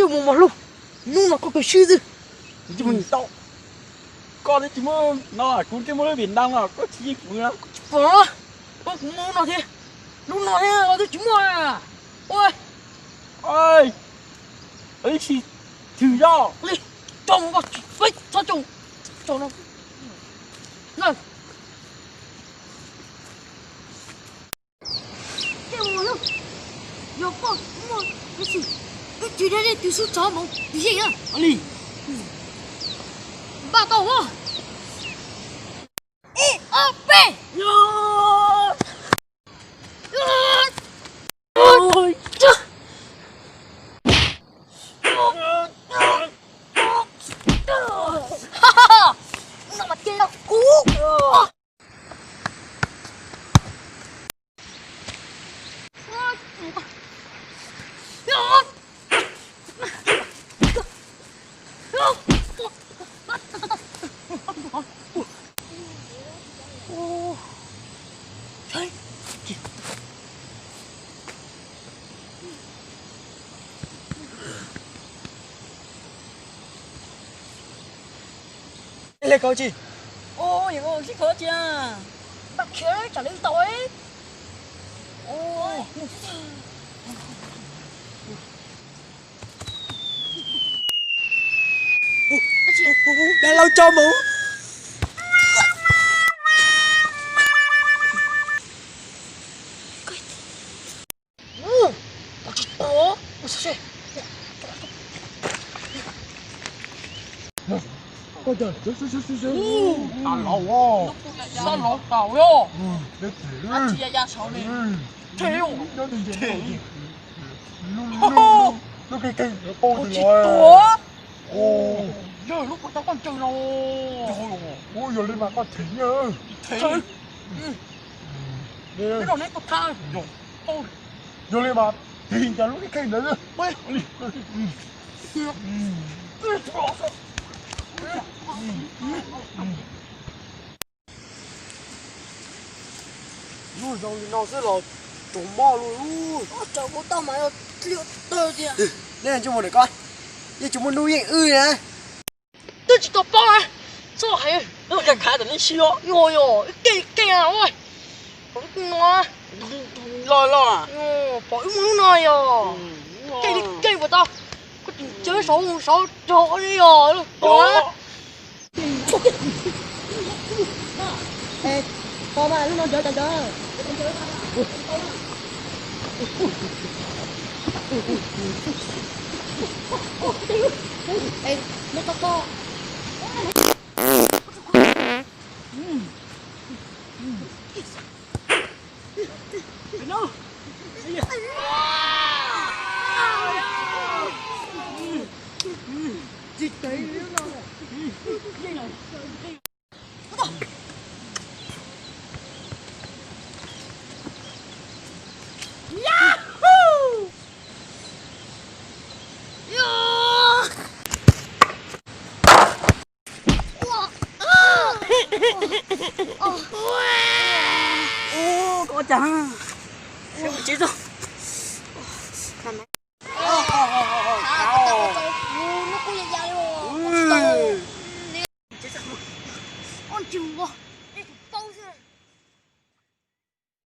Mus mos hlub, hnub no koj kawg swb xwb. Tsis mus tau. Koj twb tsis muaj no, kuv twb muaj lub Việt Nam no, koj tsis yeej kuv na. Pom, koj kuv muaj lub no thiab. Lub no thiab koj twb tsis muaj. Ua, ib si thwm zog li, tso mus koj tsis peb txhob tso, tso no. Yog koj muaj ib txhis, ib txhis dab dej twg xub txhob mus twv yeej na. Li, npaj tau os. Ib ob peb. No mas ces yog kuv. Ib leeg khav tsi? Ua, yog sib khav tsi na? Npaj khiav tsam li tau. Dab laug tso mus. Sab laug, sab laug tau os. Dab tsi ya ya saud ne? Them, them. Koj tsis tuag. Yog lub koj cov koj ntseeg no. Yog li mas koj them, them. Neb tuaj thab. Yog li mas them cas lub kheej ntawd. Zoo li no xwb los tsuas mob lug. Tsaus kuv tau mas yog dliaj tawg tiag. Neb tsis muaj ntawm ko, yeej tsis muaj hnub yeej wb na. Twb tsis tau paub na. Txhob hais, khav khav tam neb sib os. Yog yog, ib keej keej na. Pom lub no, los los, pom wb muaj lub no yog keej li keej puas tau. Koj tseem tseem saud saud rog li yog lub pom. Tos mas lub no ntawd ntawd. Ua, koj ua cas? Tsev txog. Ua ntsis ua.